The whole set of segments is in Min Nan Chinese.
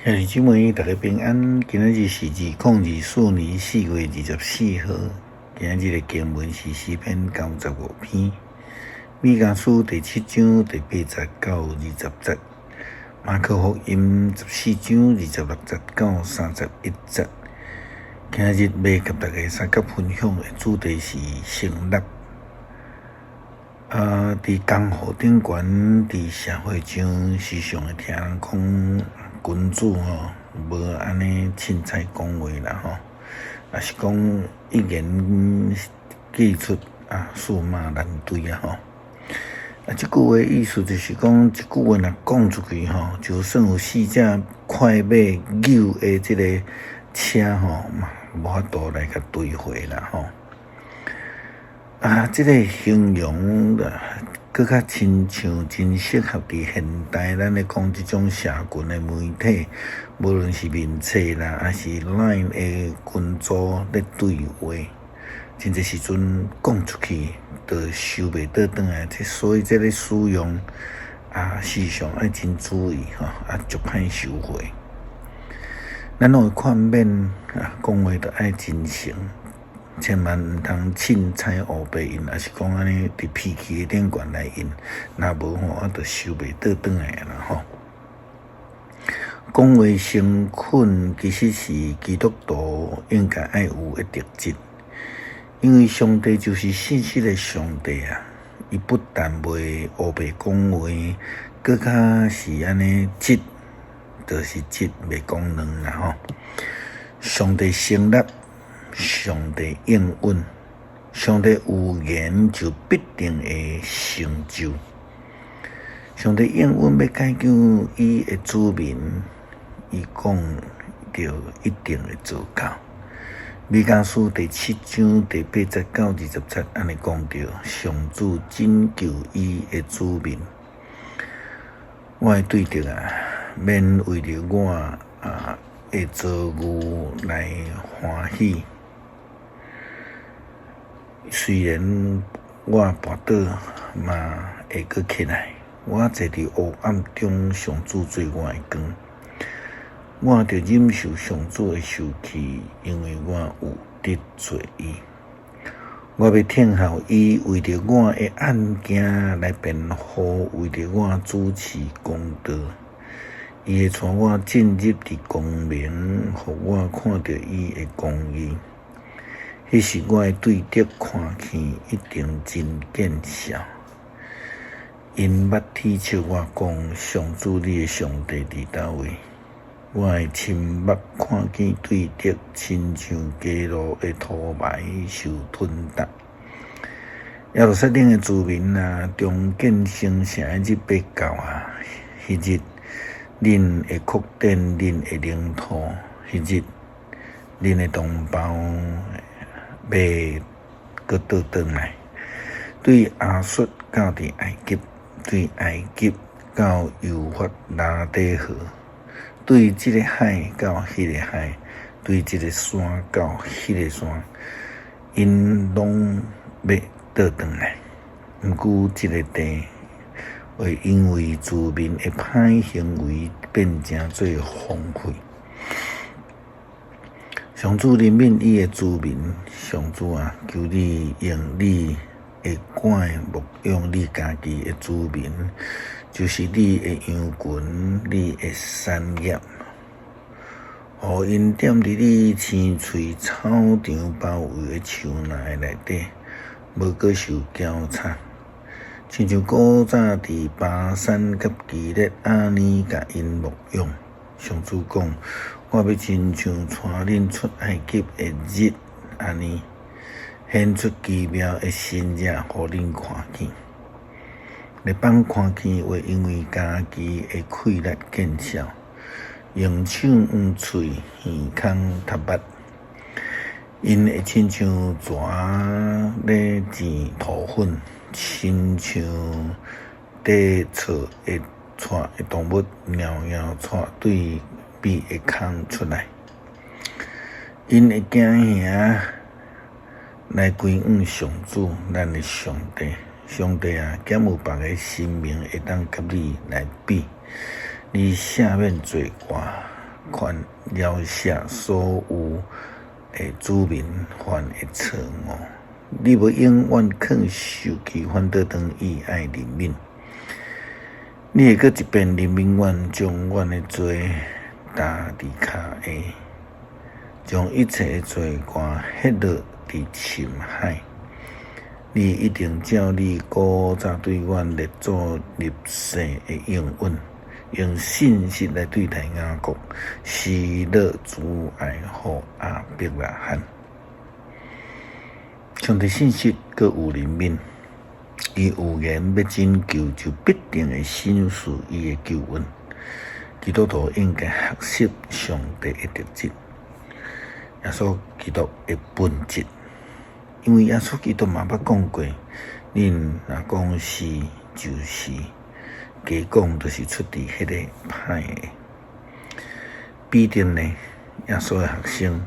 兄弟姊妹，大家平安。今仔日是2024年4月24號。今仔日的經文是詩篇95篇，彌迦書第七章第八節到20節，馬可福音14章26節到31節。今仔日欲共大家相佮分享的主題是成立。啊！佇江湖頂懸，佇社會上時常會聽人講，君子吼無按呢凊彩講話啦吼，抑是講一言既出啊，駟馬難追啊吼。啊，這句話意思就是講，一句話若講出去吼，就算有四隻快馬搝的這个車吼，嘛無法度來共追回啦吼。啊，這个形容閣較親像真適合佇現代咱咧講這種社群的媒體，無論是面冊啦，抑是 LINE 的群組咧對話，真濟時陣講出去，就收袂倒轉來。這所以這个使用啊，時常愛真注意吼，啊，足歹收回。咱攏會勸勉啊，講話著愛真誠。千萬毋通凊彩烏白用，抑是講按呢佇脾氣頂懸來用，若無吼，啊，就收袂倒轉來啊啦吼。講話誠懇，其實是基督徒應該愛有的特質，因為上帝就是信實的上帝啊！伊不但袂烏白講話，閣較是按呢直，就是直，袂講軟啦吼。上帝成立。上帝應允，上帝有言就必定會成就。上帝應允欲解救伊的子民，伊講就一定會做到。彌迦書第七章第八節到20節按呢講著，上主拯救伊的子民。我的對敵啊，免為著我啊的遭遇來歡喜。雖然我跋倒，嘛會閣起來。我坐佇黑暗中，上主做我的光。我著忍受上主的受氣，因為我有得罪伊。我欲聽候伊為著我的案件來辯護，為著我主持公道。伊會帶我進入佇光明，予我看著伊的公義。彼時我的對敵看見，一定真見笑。𪜶捌恥笑我講：上主你的上帝佇佗位？我的親目看見對敵親像街路的塗埋受吞踏。耶路撒冷的子民啊，重建新城的日欲到啊！彼日，恁會擴展恁的領土；彼日，恁的同胞欲閣倒轉來，對亞述到佇埃及，對埃及到幼發拉底河，對這个海到彼个海，對這个山到彼个山，𪜶攏欲倒轉來。毋過這个地會因為子民的歹行為變成做荒廢。上主憐憫伊的子民，上主啊，求你用你的管牧養你家己的子民，就是你的羊群，你的產業，予𪜶踮佇你青翠草場包圍的樹林內底，無閣受攪吵，親像古早佇巴珊佮基列按呢共𪜶牧養。上主講：我欲親像帶恁出埃及的日按呢，顯出奇妙的神跡，予恁看見。列邦看見會因為家己的氣力見笑，用手掩喙，耳空眇目。𪜶會親像蛇咧煎塗粉，親像地跍的跍的動物，朏朏跍對米的空出來。𪜶會驚嚇來歸向上主，咱的上帝。上帝啊，敢有別个神明會當佮你來比？你赦免罪過，款饒赦所有的子民犯的錯誤。你欲永遠囥受氣，反倒轉意愛憐憫。你會閣一遍憐憫阮，將阮的罪擔佇跤下，將一切的罪掛歇落佇深海。你一定照你古早對阮列祖立誓的應允，用信實來對待雅各，施樂慈愛予亞伯拉罕。上帝信實，閣有憐憫，伊預言欲拯救，就必定會顯示伊的救恩。基督徒應該學習上帝的特質，耶穌基督的本質。因為耶穌基督嘛捌講過，恁若講是就是，加講就是出佇彼个歹的。彼得呢，耶穌的學生，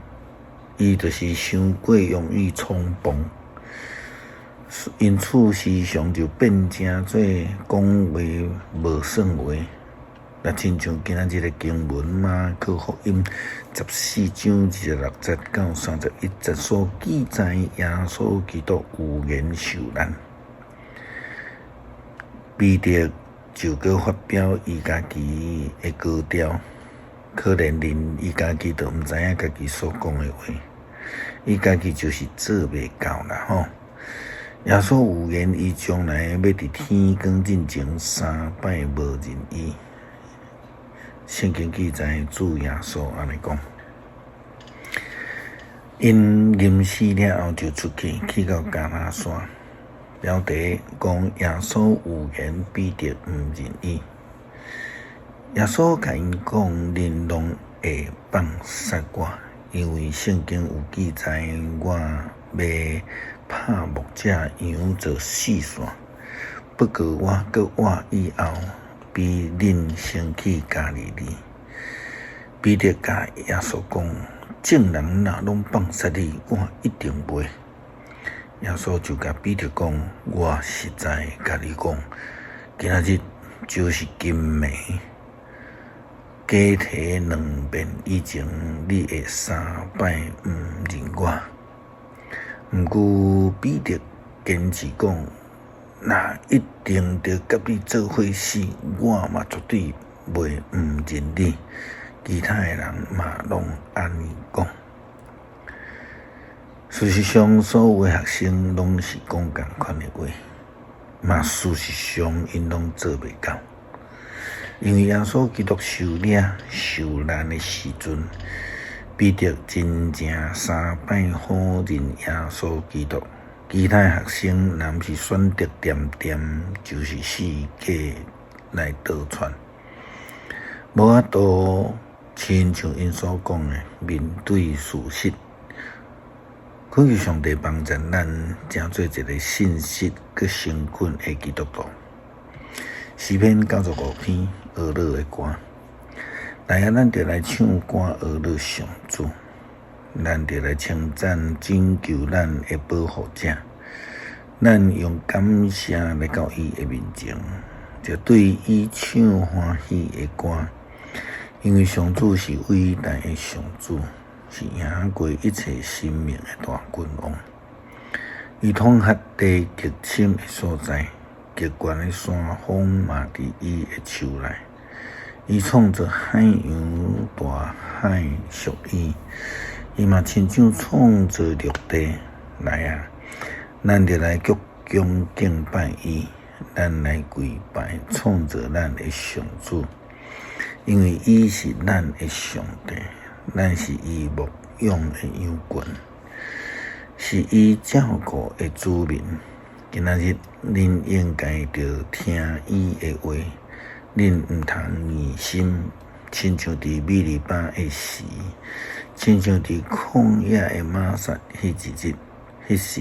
伊就是傷過容易衝動，因此時常就變成做講話無算話。若親像今仔日的經文馬可福音14章26節到31節所記載，耶穌基督預言受難，彼得就閣發表伊家己的高調，可能連伊家己都毋知影家己所講的話，伊家己就是做袂到啦吼。耶穌預言伊將來欲佇天光進前三擺無認伊。聖經記載，主耶穌按呢講：𪜶吟詩了後就出去，去到迦拿山。標題講耶穌預言彼得毋認伊。耶穌共𪜶講：恁攏會放殺我，因為聖經有記載，我欲拍牧者羊做四散。不過我閣活以後，比恁先去加利利。彼得共耶穌講：眾人若攏放殺你，我一定袂。耶穌就共彼得講：我實在共你講，今仔日就是今暝，雞啼兩遍以前，你會三擺毋認我。毋過彼得堅持講：若一定著佮你做伙死，我嘛絕對袂毋認你。其他的人嘛攏按呢講。事實上，所有的學生攏是講仝款的話，嘛事實上𪜶攏做袂到。因為耶穌基督受掠受難的時陣，彼得真正三擺否認耶穌基督。其他的學生若毋是選擇恬恬，就是四界來逃竄，無法度親像𪜶所講的面對事實。懇求上帝幫助咱，成做一个信實閣誠懇的基督徒。詩篇95篇呵咾的歌，來啊，咱著來唱歌呵咾上主，咱著來稱讚拯救咱的保護者。咱用感謝來到伊的面前，就對伊唱歡喜的歌，因為上主是偉大的上主，是贏過一切神明的大君王。伊統轄地極深的所在，極懸的山峰嘛佇伊的手內。伊創造海洋大海屬伊，伊嘛親手創造陸地。來啊，咱著來鞠躬敬拜伊，咱來跪拜創造咱的上主，因為伊是咱的上帝，咱是伊牧養的羊群，是伊照顧的子民。今仔日恁應該著聽伊的話，恁毋通硬心，親像佇米利巴的時，親像佇曠野的瑪撒彼一日，彼時，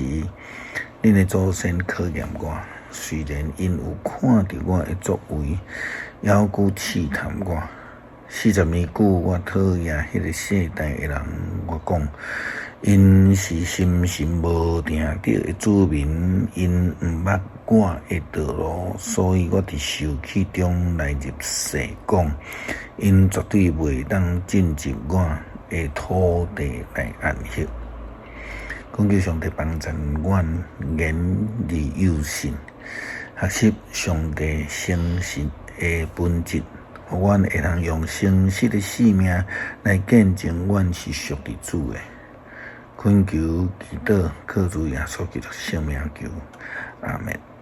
恁的祖先考驗我，雖然𪜶有看著我的作為，猶閣試探我。40年久，我討厭彼个世代的人，我講， 𪜶是深信無定著的子民，𪜶毋捌我的道路，所以我佇受氣中來入誓講，𪜶絕對袂當進入我的土地來安息。懇求上帝幫贊阮言而有信，學習上帝誠實的本質，予阮會通用誠實的生命來見證阮是屬佇主的。懇求祈禱，靠主耶穌基督聖名求，阿們。